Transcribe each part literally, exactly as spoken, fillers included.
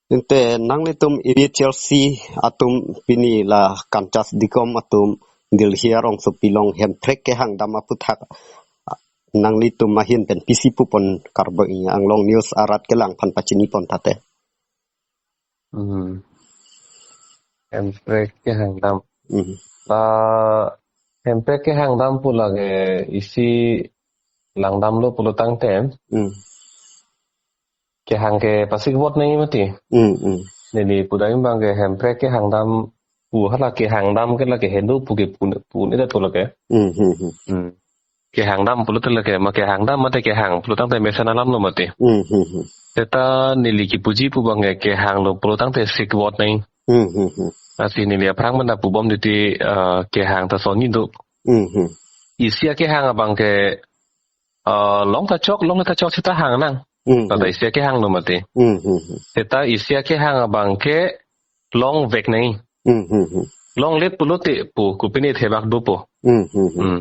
Ante nanglitum A P H L C atum pini la Kanchas Dikom atum Delhi arongsopi along Hemprek kehang dam aphuthak nanglitum ahin pen pisi pupon, Karbi Anglong News arat kelang aphan pachini pon tha te. Hmm. Hemprek kehang dam. Hmm. Ah, Hemprek kehang dam pu lake isi langdamlo pulo tangte. Hmm. Kehang ke pasik vot nai mati. Hmm, hmm. Neli pudam abang ke Hemprek kehang dam pu hala kehang dam ke lake hendo pu ke pu, pu ne da to lake. Hmm, hmm, hmm. Hmm. Kehang dam pulote lake ma kehang dam mate kehang pulo tangte mesen alamlo mati. Hmm, hmm, hmm. Seta neli kipuji pu abang ke kehanglo pulo tangte sik vot nai. Hmm, hmm, hmm. Lasi neli aphrang mana pubom titi, eh, kehang ta sonni do. Hmm, hmm. Isi akehang abang ke, eh, long ta chok, long ta chok seta hang nang. Hmm, Tata hmm. isi akehanglo mati. Hmm, hmm, hmm. Seta isi akehang abang ke longvek nai. Hmm, hmm, hmm. Longledet pulote pu, kopine thebak dopo. Hmm, hmm, hmm. Hmm.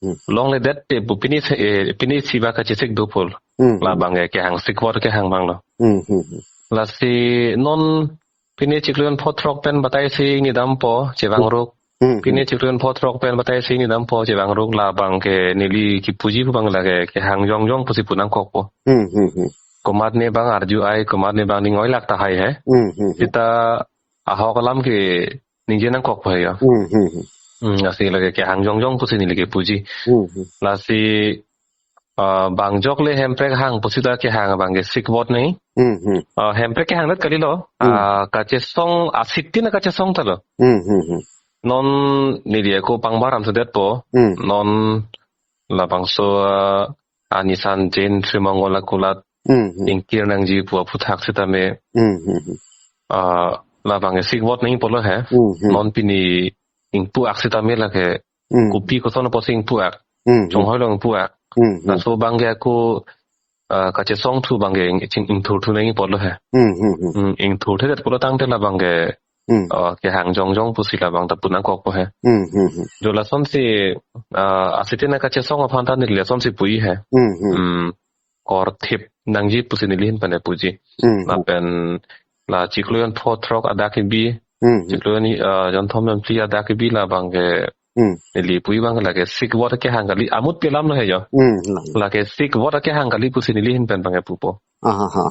Hmm. Longledet te pu pine the, eh, pine thebak kachesik dopo. Hmm, hmm. Labang ke kehang sik vot kehang abanglo. Hmm, hmm, hmm. Lasi non pine chiklo jon pho throk pen batai si ingni dampo, chevang ruk. Hmm, hmm. Pine chiklo jon pho throk pen batai si ingni dampo, chevang ruk, labang ke neli kipuji pu abang lake kehang jongjong pusi pu nangkokpo. Hmm, hmm, hmm. Komatne abang arju ai, komatne abang ning oi lak tahai he. Hmm, hmm, hmm. Seta ahok alam ke ningje nangkokpo he ya. Hmm, hmm, hmm. Hmm, lasi lake kehang jongjong pusi neli kipuji. Hmm, hmm. Lasi, ah, bang jokle Hemprek hang pusi ta kehang abang ke sik vot nai. Hmm, hmm. Ah, Hemprek kehangdet kalilo. Hmm. Ah, kachesong, asitin kachesong ta lo. Hmm, hmm, hmm. Non neli ako pangbaram sedetpo. Hmm. Non labangso, ah, Anisan Jain Sri Mongol akulat Hmm, hmm. ingkir nangji pu aphuthak sitame. Hmm, hmm, hmm. Ah, labang ke sik vot nai pulo he. Hmm, hmm. Non pini ingpu-ak sitame lake. Hmm. Kopi koson apotsi ingpu-ak. Hmm, hmm. Chonghoi along ingpu-ak. Hmm, hmm. Laso abang ke ako, ah, kachesong thu abang ke ing, ching ingthur thu nai pulo he. Hmm, hmm, hmm. Hmm, ingthur thedet pulo tangte labang ke, Hmm. ah, kehang jongjong pusi labang ta pu nangkokpo he. Hmm, hmm, hmm. Jo lasonsi, ah, asitin kachesong aphan ta neli lasonsi puji he. Hmm, hmm. Hmm. Korthip nangji pusi neli ahin pen puji. Hmm, hmm. Lapen la chiklo jon pho throk adak kebi. Hmm, hmm. Chiklo jon, ah, jon thom jon phli adak kebi labang ke Hmm. neli puji abang lake sik vot kehang kali, amutpi alamlo he jo. Hmm, lang. Lake sik vot kehang kali pusi neli ahin pen abang pupo. Aha, ha.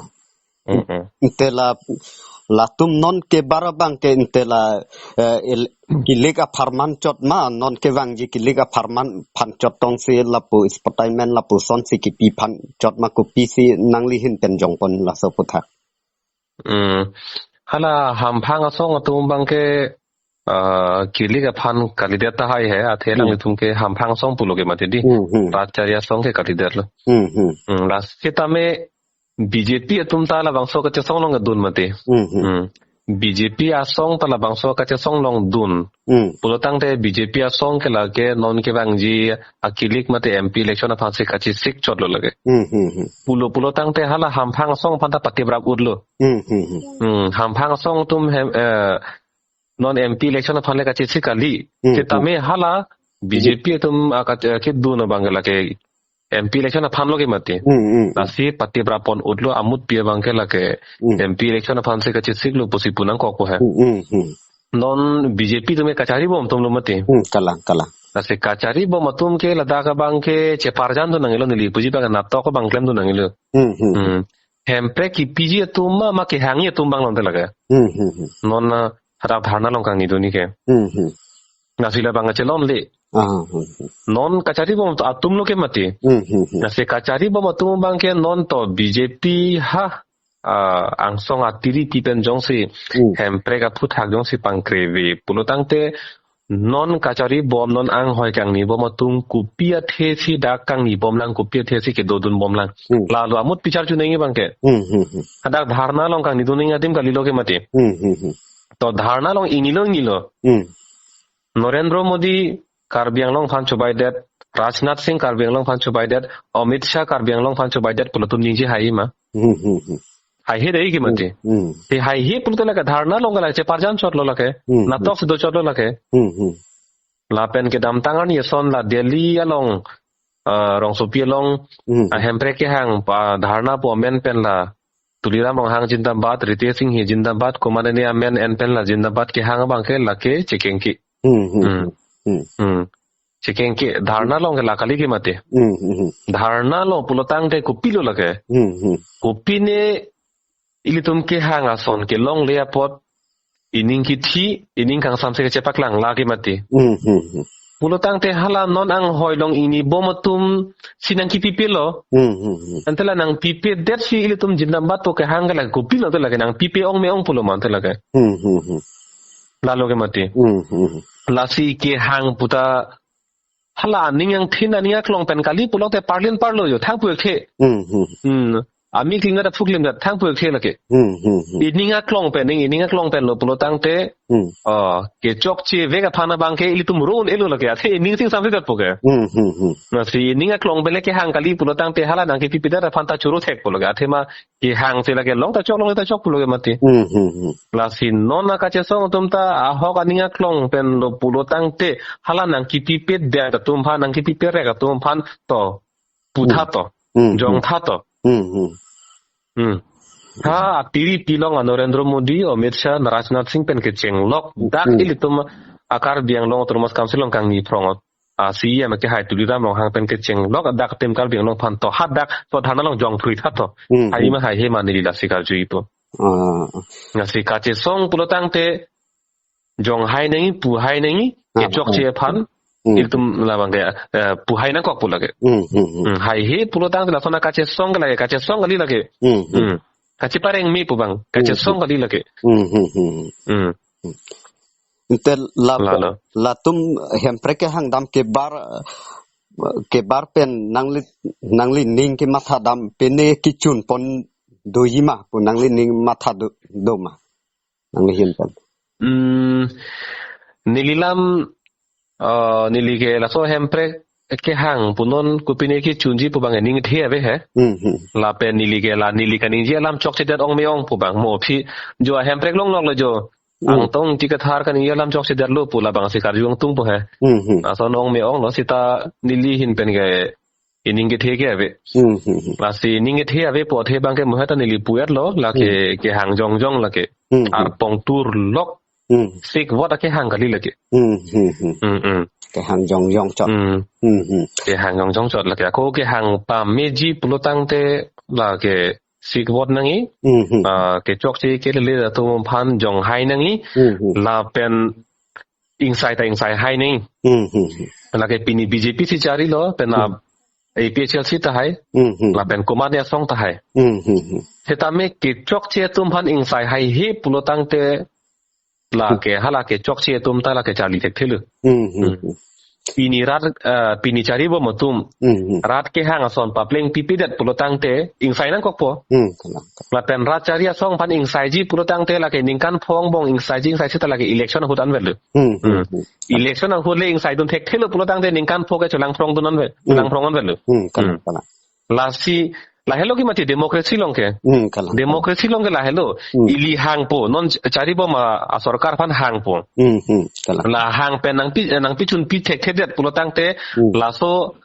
Hmm, hmm. Ante la, latum non kebar abang ke ante la, eh, il-, kilik apharman chot ma, non kevangji kilik apharman aphan chot tong si lapu sportman lapuson si kipi aphan chot ma, kopisi nangli ahin pen jongpon laso aphuthak. Hmm. Hala hamphang asong atum abang ke, ah, kilik aphan kalidet tahai he, athe Hmm. nanglitum ke hamphang asong pulo ke mati di. Hmm, hmm. Rat chari asong ke kalidetlo. Hmm, hmm. Hmm, la sitame B J P atum ta labangso kachesong along kedun mati. Hmm, hmm. Hmm. B J P asong ta labangso kachesong along dun. Hmm. Pulo tangte B J P asong ke lake non kevangji akilik mate M P election aphan si kachesik chotlo lake. Hmm, hmm, hmm. Pulo pulo tangte hala hamphang asong aphan ta pateprap utlo. Hmm, hmm, hmm. Hmm, hamphang asong atum hem, eh, non M P election aphan le kachesik kali. Hmm, Sitame hala B J P atum, ah, ka, eh, kedun abang lake M P election aphan lo ke mati. Hmm, hmm, hmm. Lasi pateprap pon utlo, amutpi abang ke lake Hmm. M P election aphan si kachesiklo pusi pu nangkokpo he. Hmm, hmm, hmm. Non B J P atum ke kachari bom atumlo mati. Hmm, kalang, kalang. Lasi kachari bom atum ke ladak abang ke cheparjan dun nangjilo, neli puji abang natok abang klemdun nangjilo. Hmm, hmm. Hmm. Hemprek kipiji atum ma, ma kehangji atum abang longte lake. Hmm, hmm, hmm. Non, ah, hadak dharna along kangnidunji ke. Hmm, hmm. Lasi labang chelongle. Ah, hmm, hmm. Non kachari bom atumlo ke mati. Hmm, hmm, hmm. Lasi kachari bom atum abang ke non to B J P ha, ah, angsong atiri tipen jongsi Hmm. Hemprek aphuthak jongsi pangkreve pulo tangte non kachari bom, non anghoi kangni bom atum kopi athe si dak kangni bomlang, kopi athe si kedodun bomlang. Hmm. Lalo amut bichar chunangji abang ke. Hmm, hmm, hmm. Hadak dharna along kangnidun nangji adim kalilo ke mati. Hmm, hmm, hmm. To dharna along ingnilo ingnilo. Hmm. Narendra Modi Karbi Anglong aphan chobaidet, Rajnath Singh Karbi Anglong aphan chobaidet, Amit Shah Karbi Anglong aphan chobaidet pulo atum ningje hai ma. Hmm, hmm, hmm. Haihe dei ke mati. Hmm, hmm. Te haihe pulote lake dharna along lake cheparjan chotlo lake. Hmm, hmm. Natok si do chotlo lake. Hmm, hmm. Lapen kedamtang arni ason la Delhi along, ah, rongsopi along, Hmm, ah, hmm. Hemprek kehang pa dharna pu amen pen la Tuliram Ronghang jindabad, Ritesh Enghi jindabad, komatne amen en pen la jindabad kehang abang ke lake chekengke. Hmm, hmm, Hmm. hmm, hmm. Hmm. Chekengke, dharna along ke la kali ke mati. Hmm, hmm, hmm. Dharna along pulotangte kopilo lake. Hmm, hmm. Kopine ilitum kehang ason kelongle apot ining kithi, ining kangsamse kachepaklang lake mati. Hmm, hmm, hmm. Pulotangte hala non anghoi long inibom atum si nangkipipelo. Hmm, hmm, hmm. Ante la nangpipedetsi ilitum jindabad pu kehang ke lake kopilo te lake nangpipe ong me-ong pulo ma ante lake. Hmm, hmm, hmm. Lalo ke mati. Hmm, hmm, hmm. Lasi kehang puta hala aning angthin aning aklong pen kali pulote parlin parlo jo thangpu ekthe. Hmm, hmm. Hmm. Ami klingna ta phuklim ta thangpu ekthe lake. Hmm, hmm, hmm. Ining aklong pen, ning ining aklong pen lo pulotangte. Hmm. Oh, kechokche vek aphan abang ke ilitum ro-un-elo lake. Athe ining sing samse dat po ke. Hmm, hmm, hmm. Lasi ining aklong pen le kehang kali pulotangte hala nangkipipedet aphan ta choro thek po lake. Athema kehang si lake long ta chok, long ta chok pulo ke mati. Hmm, hmm, hmm. Lasi non akachesong atum ta ahok aning aklong pen lo pulotangte hala nangkipipedet atum aphan, nangkipiperek atum aphan to putha Hmm. to, Hmm, jong hmm. tha to. Hmm, hmm. Hmm. Ha, atiri pilong a Narendra Modi, Amit Shah, Rajnath Singh pen kechenglok dak Hmm. ilitum a Karbi Anglong Autonomous Council along kangni phrong a C E M kehai Tuliram Ronghang pen kechenglok dak tim Karbi Anglong aphan to hadak to dharna along jongthui tha to. Hmm, Hai hmm. ma haihe ma neli lasi karjuipo. Ah. Lasi kachesong pulotangte jonghai nangji, puhai nangji, Ah, kechokche ah. aphan, Hmm. ilitum labang ke, eh, puhai nangkok pu lake. Hmm, hmm, hmm. Hmm, haihe pulotangte lason akachesong ke lake, kachesong kali lake. Hmm, hmm. Hmm. Kachepareng me pu abang, Hmm, kachesong hmm. kali lake. Hmm, hmm, hmm, hmm. Hmm. Ante la Lalo. latum Hemprek kehang dam kebar, kebar pen nangli, nanglining kemathadam pine kechun pon doji ma pu nanglining matha do, do ma nangli ahin pen. Hmm, neli lam, eh, neli ke laso Hemprek kehang punon kopine kechunji pu abang ningthe ave he. Hmm, hmm. Lapen neli ke la neli kaningje alam chokchedet ong me-ong pu abang mo aphi jo a Hemprek longlok le jo Hmm. Angtong Ingti Kathar kaningje alam chokchedetlo pu labang si karju angtung po he. Hmm, hmm. Lason ong me-ong lo seta neli ahin pen ke ining kethe ke ave. Hmm, hmm, hmm. Lasi ining kethe ave po athe abang ke mo he ta neli pu-etlo lake Hmm. kehang jongjong lake. Hmm, hmm. Arpong tur lok Hmm. sik vot akehang kali lake. Hmm, hmm, hmm. Hmm, hmm. Kehang jongjong chot. Hmm. Hmm, hmm. Kehang jongjong chot lake. Ako kehang pameji pulotangte lake sik vot nangji. Hmm, hmm. Ah, kechokche kelele atum aphan jonghai nangji. Hmm, hmm. Lapen ingsai ta ingsaihai nangji. Hmm, hmm, hmm. Lake pini B J P si charilo, pen Hmm. A P H L C tahai, Hmm, hmm. lapen komatne asong tahai. Hmm, hmm, hmm. Setame kechokche atum aphan ingsaihaihe pulotangte lake Hmm. hala kechokche atum ta lake charli thekthelo. Hmm, hmm, Hmm. hmm. Pini rat, eh, pini charibom atum, Hmm, hmm. rat kehang ason papleng pipedet pulotangte ingsai nangkokpo. Hmm, kalang. Lapen rat chari asong aphan ingsaiji pulotangte lake ningkan pho angbong ingsaiji ingsaisi ta lake election ahut anvetlo. Hmm, hmm, Hmm. hmm. Election ahut le ingsaidun thekthelo pulotangte ningkan pho ke cholang phrongdun anvet, Hmm. cholang phrong anvetlo. Hmm, kalang, Hmm. kalang. Lasi, lahelo ke mati democracy along ke. Hmm, kalang. Democracy along ke lahelo. Hmm. Ili hangpo, non ch-, charibom a, a sorkar aphan hangpo. Hmm, hmm, kalang. La hang pen nangpi, nangpichunpi thekthedet pulotangte, Hmm. laso,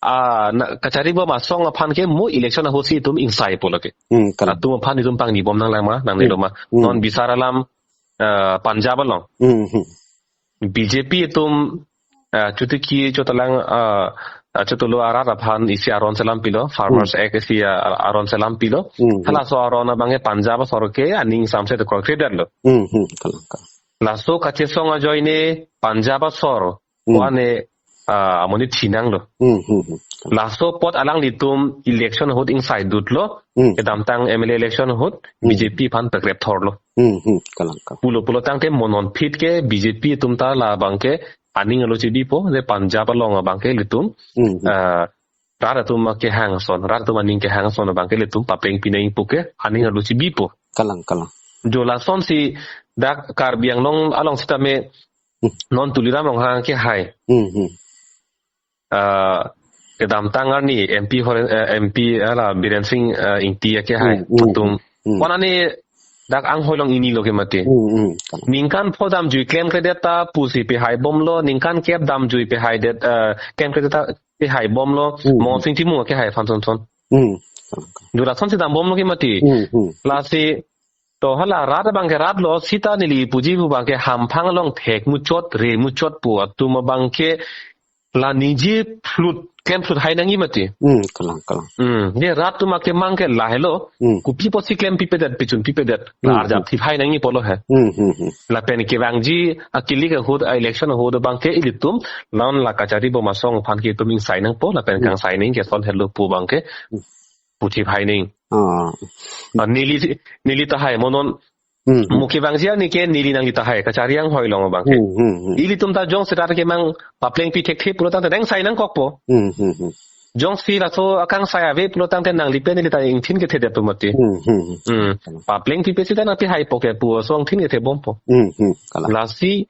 a, na, kacharibom asong aphan ke mo election ahut si itum ingsaipo lake. Hmm, kalang. Latum aphan itum pangnibom nanglang ma, nangnelo Hmm. ma. Hmm. Non bisar alam, eh, Punjab along. Hmm, hmm. B J P atum, ah, chotiki chotalang, ah, ah, chotolo arat aphan isi aron selam pilo, Farmers Hmm. Act isi, ah, aron selam pilo. Hmm, hmm. Halaso aron abang ke Punjab asor ke aning samse to korkre detlo. Hmm, hmm, kalang, kalang. Laso kachesong ajoine Punjab asor Hmm. ko-an, ah, amonit thinanglo. Hmm, hmm, hmm. Laso apot alanglitum election ahut ingsaidutlo, Hmm. kedamtang M L A election ahut Hmm. B J P aphan pekrep thorlo. Hmm, hmm, kalang, kalang. Pulo pulotangte mo non aphi ke B J P atum ta labang ke aning arlo chibipo, je Punjab along abang ke ilitum, Hmm, hmm. ah, rat atum akehang ason, rat atum aning kehang ason abang ke ilitum papleng pi nangji pu ke aning arlo chibipo. Kalang, kalang. Jo lasonsi dak Karbi Anglong along setame Hmm. non Tuliram Ronghang kehai. Hmm, hmm. Ah, kedamtang arni M P Horen, eh, M P ala Biren Singh, eh, Ingti akehai Hmm, hmm, atum. Hmm. Ko-an ani dak anghoi long inilo ke mati. Hmm, hmm. Ningkan pho damjui klemkredet ta pusi pehaibomlo, ningkan kep damjui pehaidet, eh, klemkredet ta pehaibomlo, Hmm. Mohon Singh Timung akehai aphan son son. Hmm. Dura son si dambomlo ke mati. Hmm, hmm. Lasi to hala rat abangke rat lo sita neli puji pu abangke hamphang along thek muchot re muchot pu atum abangke la niji phlut klem phlut hai nangji mati. Hmm, kalang, kalang. Hmm, ye rat atum akemang ke lahelo. Hmm. Kopi pusi klem pipedet, pichun pipedet. La Hmm, arjap hmm. thip hai nangji pulo he. Hmm, hmm, hmm. Lapen kevangji akilik ahut, a-election ahut abangke ilitum non la kachari bom asong aphan ke itum ingsai nangpo, lapen Hmm. kangsai nangji ke ason helo pu abangke Hmm. puthip hai nangji. Ah. Ah, neli, neli tahai mo non Hmm, hmm. mo kevangji ani ke neli nangli tahai kachari anghoi along abangke. Hmm, hmm, hmm. Ilitum ta jongsi rat akemang papleng pi thekthe pulo tangte nang sai nangkokpo. Hmm, hmm, hmm. Jongsi laso akangsai ave pulo tangte nangli pen neli ta ingthin kethe det pu mati. Hmm, hmm, hmm. Hmm. Papleng pipe sita nangpi haipo ke pu aso ingthin kethebompo. Hmm, hmm. Kalang. Lasi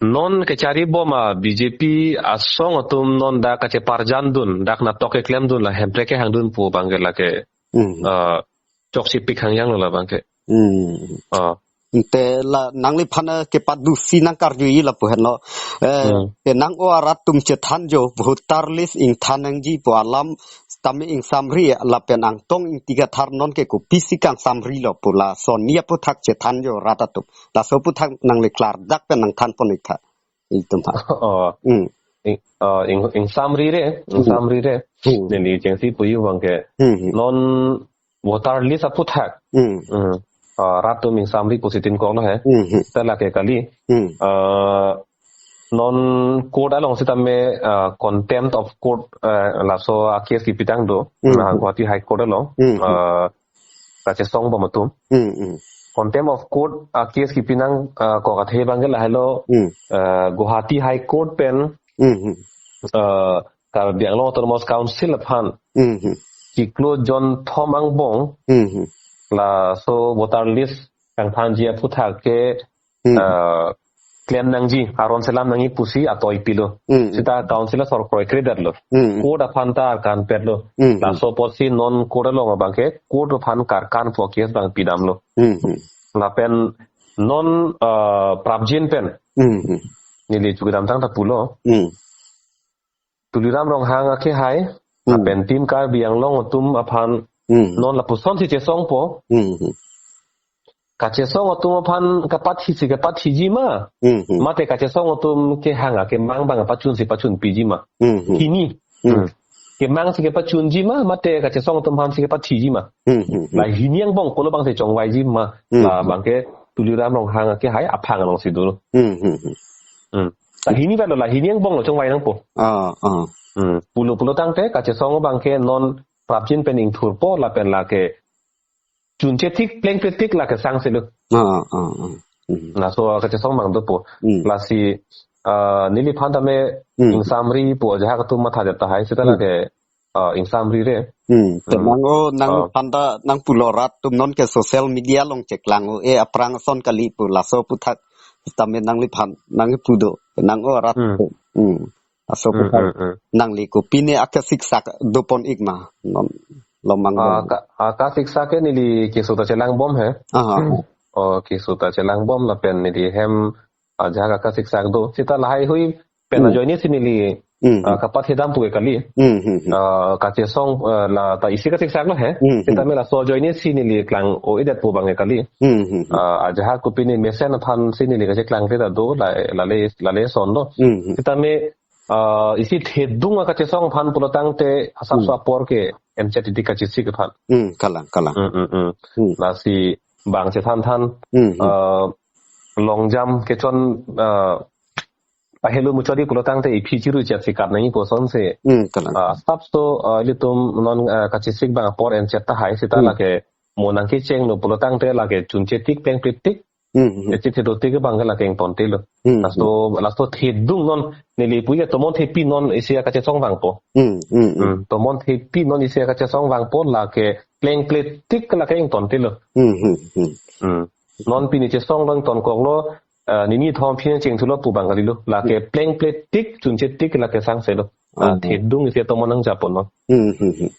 non kachari bom a B J P asong atum non dak kacheparjandun, dak natok keklemdun, la hemprek kehangdun pu abangke lake Hmm. ah, choksipik hangjang lo la abangke. Hmm. Ah. Ante la nangliphan, eh, kepadusi nangkarjuji lapu henlo. Eh, Hmm. penang-o arat atum chethanjo, voter list ingthan nangji pu alam tame ingsamri lapen Angtong Ingti Kathar non ke kopisi kangsamrilo pu lason ni aputhak chethanjo rat atum. Laso aputhak nangli klardak pen nangthan pon ik tha. Itum ha. Oh. Hmm. Ing, ah, ing, ingsamri re, Hmm. ingsamri re. Hmm. Neli chengsi puji abangke. Hmm, hmm. Non voter list aputhak. Hmm. Hmm. Ah, rat atum ingsamri pusi tin kong lo he. Hmm, hmm. Seta lake kali. Hmm. Ah, non court along sitame, ah, contempt of court, ah, laso a-case kipitang do. Hmm, Nah, hmm. Guwahati High Court along. Hmm, hmm. Ah, kachesong bom atum. Hmm, hmm. Contempt of court a-case kipinang, ah, kok athe abangke lahelo. Hmm. Ah, Guwahati High Court pen, Hmm, hmm. ah, Karbi Anglong Autonomous Council aphan Hmm, hmm. chiklo jonthom angbong Hmm, hmm. laso voter list kangthanji aputhak ke Hmm. ah, klem nangji, aron selam nangji pusi atoi pilo. Hmm. Sita council asor kroikredetlo. Hmm. Court aphan ta arkanpetlo. Hmm. Laso apotsi non court along abangke court aphan karkan pu a-case abang pidamlo. Hmm. Lapen non, ah, prapjin pen Hmm. neli chukidamtang ta pulo. Hmm. Tuliram Ronghang akehai, Hmm. lapen Team Karbi Anglong atum aphan Hmm. non lapusonsi chesongpo. Hmm. Kachesong atum aphan kapathisi kapathiji ma? Hmm. Mate kachesong atum kehang akemang abang pachunsi pachunpiji ma? Hmm. Hini. Hmm. Hmm. Kemangsi kepachunji ma? Mate kachesong atum aphansi kepathiji ma? Hmm. Hmm. La hini angbong pulo abangsi chongvaiji ma? Hmm. La abangke Tuliram Ronghang akehai aphang alongsi do. Hmm. Hmm. Hmm. Hmm. La hini valo la hini angbong lo chongvai nangpo. Ah, ah. Hmm. Pulo pulo tangte kachesong abangke non prapjin pen ingthurpo lapen lake chunche tik plengple tik lake sangselo. Ah, ah, ah. Hmm. Laso kachesong abang dopo. Hmm. Lasi, ah, neliphan tame Hmm. ingsamri pu ajahak atum mathadet tahai seta Hmm. lake ah, ingsamri re. Hmm. Te Hmm. nang-o, nang Ah. phan ta nangpulo rat atum non ke social media along cheklang-o, eh, aphrang ason kali pu laso aputhak tame nangliphan nangpu do. Nang-o rat Hmm. atum. Hmm. Laso Hmm, aputhak hmm, hmm. nangli kopine akasiksak dopon ik ma non lomang Ah, dong. ka, ah, kasiksak ke neli keso ta chelang bom he. Aha. Hmm. Oh, keso ta chelang bom lapen neli hem ajahak akasiksak do. Seta lahai hui pen Hmm. ajoinesi neli, Hmm. ah, kapathedam pu ke kali. Hmm, hmm, hmm. Ah, kachesong, ah, la ta isi kasiksak lo he. Hmm, hmm. Seta me laso ajoinesi neli klang-o-edet pu abang ke kali. Hmm, hmm, hmm. Ah, ajahak kopine mesen aphansi neli kacheklangre ta do la, lale, lale ason do. Hmm, hmm. Seta me, ah, isi thedung akachesong aphan pulo tangte asapso Hmm. apor ke M C T D kachesik aphan. Hmm, kalang, kalang. Hmm, hmm, hmm. Hmm. Lasi bang chethan than, Hmm, hmm. ah, longjam kechon, ah, ahelo muchot di pulo tangte iphi chiru chet si kap nangji kosonsi. Hmm, kalang. Ah, asapso, ah, ilitum non, ah, kachesik abang apor enchet tahai seta Hmm. lake mo nangkechenglo pulo tangte lake chunche tik plengple tik. Hmm, hmm. Echi thedo tik abang ke lake ingtontelo. Hmm, Laso, hmm. laso thedung non neli puya tomon thepi non isi akachesong vangpo. Hmm, hmm, hmm. Hmm, tomon thepi non isi akachesong vangpo lake plengple tik lake ingtontelo. Hmm, hmm, hmm. Hmm. Non pini chesong long tonkoklo, eh, nini thom phin chengthulo pu abang kalilo. Lake Hmm. plengple tik, chunche tik lake sangselo. Ah, Hmm. thedung isi tomon nangjaponlo. Hmm, hmm, hmm.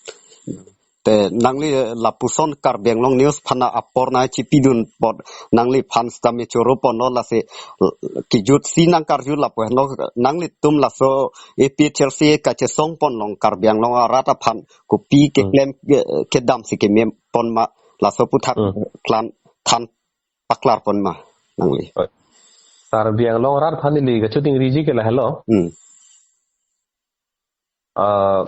Te nangli, eh, lapuson Karbi Anglong News aphan apor nangchipidun apot nangliphan sitame choro ponlo lasi, eh, kejut si nangkarju lapu henlo nanglitum laso A P H L C kachesong pon along Karbi Anglong arat aphan kopi Hmm. keklem, eh, kedam si keme pon ma laso aputhak Hmm. tlan than paklar pon ma nangli. Oi. Karbi Anglong arat aphan neli kachoningriji ke lahelo. Hmm. Ah,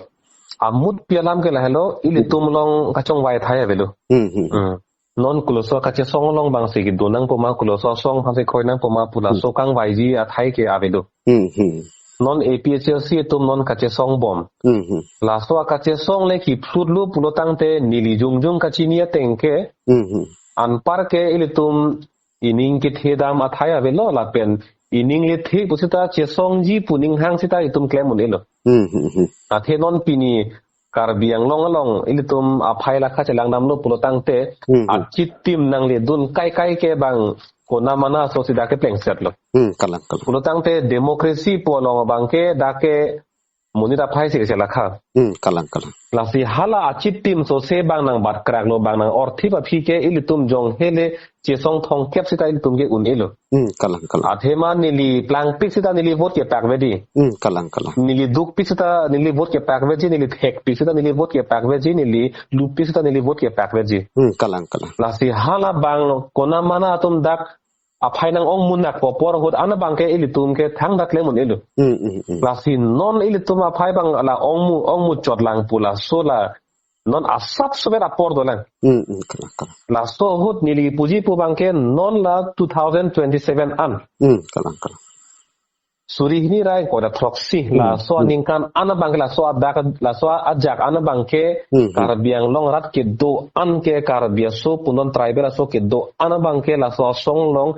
amut pi alam ke lahelo, ilitum along kachongvai athai avelo. Hmm, hmm. Hmm. Non koloso kachesong along abang si kedo nangpo ma, koloso asong aphan si kroi nangpo ma pu laso Hmm. kangvaiji athai ke avelo. Hmm, hmm. Non A P H L C atum non kachesong bom. Hmm, hmm. Laso akachesong le kephlutlo pulo tangte neli jongjong kachini ateng ke Hmm, hmm. anpar ke ilitum ining kethe dam athai avelo lapen ining le the pusita chesongji pu ninghang sita itum klem un-elo. Hmm, hmm, hmm. Athe non pini Karbi Anglong along ilitum aphai lakha chelang damlo pulo tangte Hmm, hmm. achitim nangledun kaikai ke abang kona mana aso si dak keplengsetlo. Hmm, kalang, kalang. Pulo tangte democracy pu along abang ke dak ke monit aphai si kachelakha. Hmm, kalang, kalang. Lasi hala achitim sose abang nangbatkraklo, abang nang-orthip aphi ke ilitum jong hele chesong thomkep sita ilitum ke un-elo. Hmm, kalang, kalang. Athema neli plangpik sita neli vote kepakvedi. Hmm, kalang, kalang. Neli dukpik sita neli vote kepakvedi, neli thekpik sita neli vote kepakvedi, neli lupik sita neli vote kepakvedi. Hmm, kalang, kalang. Lasi hala abang kona mana atum dak aphai nang-ong munak po apor ahut an abang ke ilitum ke thangta klem un-elo. Hmm, hmm, hmm. Lasi non ilitum aphai abang la ongmu, ongmu chotlang pu laso la non asap sobet apor dolang. Hmm, hmm, kalang, kalang. Laso ahut neli puji pu abang ke non la two thousand twenty-seven an. Hmm, kalang, kalang. Suri hini ra ingkoi ra throksi, Hmm, laso hmm. aningkan an abang ke laso adak, laso ajak an abang ke Hmm, hmm. Karbi Anglong arat kedo an ke Karbi aso pu non tribal aso kedo an abang ke laso asong along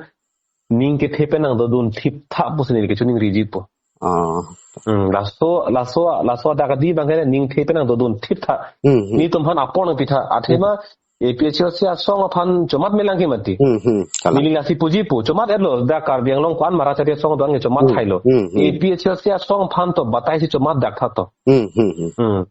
ning kethe pen nangdodun thiptha pusi neli kachoningriji po. Ah. Hmm, laso, laso, laso adak adi abang ke ning the pen nangdodun thiptha. Hmm, hmm. Nelitum aphan apor nangpitha. Athema Hmm. A P H L C asong aphan chomat melang ke mati. Hmm, hmm. Kalang. Neli lasi puji pu. Chomat-etlo dak Karbi Anglong ko-an Marachari asong do-an ke chomat Hmm, thailo. Hmm, hmm. A P H L C asong aphan to batai si chomat daktha to. Hmm, hmm, hmm. Hmm.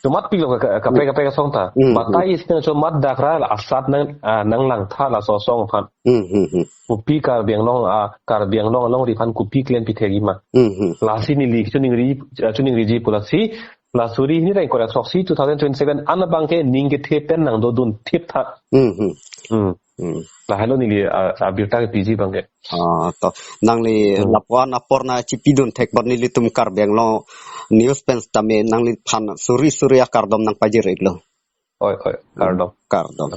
Chomatpiklo ka, ka, kaprek kaprek asong ta. Hmm, Batai hmm. isi nangchomat dakra la asat nang, ah, nanglangtha laso asong aphan. Hmm, hmm, hmm. Kopi Karbi Anglong, ah, Karbi Anglong alongri aphan kopi klem pithegi ma. Hmm, hmm. Lasi neli choningri, ah, choningriji pu lasi, la suri hini ra ingkoi ra throksi two thousand twenty-seven an abang ke ning kethe pen nangdodun thiptha. Hmm, hmm. Hmm. Hmm. Lahelo neli, ah, abirta kepiji abang ke. Ah, to. Nangli Hmm. lapuan apor nangchipidun thek apot nelitum Karbi Anglong News pen sitame nangliphan suri suri akardom nangpajir-iklo. Oi, oi, kardom. Kardom.